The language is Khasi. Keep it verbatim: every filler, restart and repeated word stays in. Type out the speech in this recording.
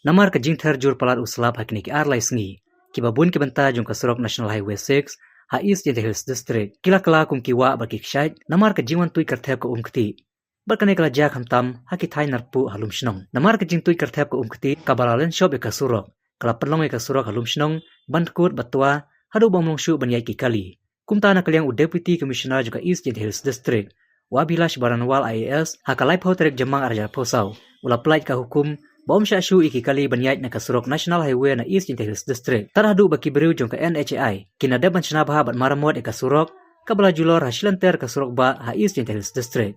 Namar ka jingther jur palat u slap ha kine ki ar lai sngi, kiba bun ki bynta jong ka surok National Highway six ha East Jaintia Hills District ki la kylla kum ki wah bad ki kshaid namar ka jingwan tuid kyrthep ka um kti. Bad kane ka la jia khamtam ha ki thaiñ Narpuh ha Lumshnong. Namar ka jingtuid kyrthep ka um kti kaba la len shop ïa ka surok, ka la pynlong ïa ka surok ha Lumshnong ban kut bad twa haduh ba ym long shuh ban ïaid ki kali. Kumta na ka liang u Deputy Commissioner jong ka East Jaintia Hills District, u Abhilash Baranwal I A S, ha ka laiphew tarik Jymmang arhajar arphew saw, u la pyllait ka hukum ba ym shah shuh ïa ki kali ban ïaid na ka surok National Highway na East Jaintia Hills District, tad haduh ba ki briew jong ka N H A I kin da dep ban shna bha bad maramot ïa ka surok, kaba la julor ha shilynter ka surok bah ha East Jaintia Hills District.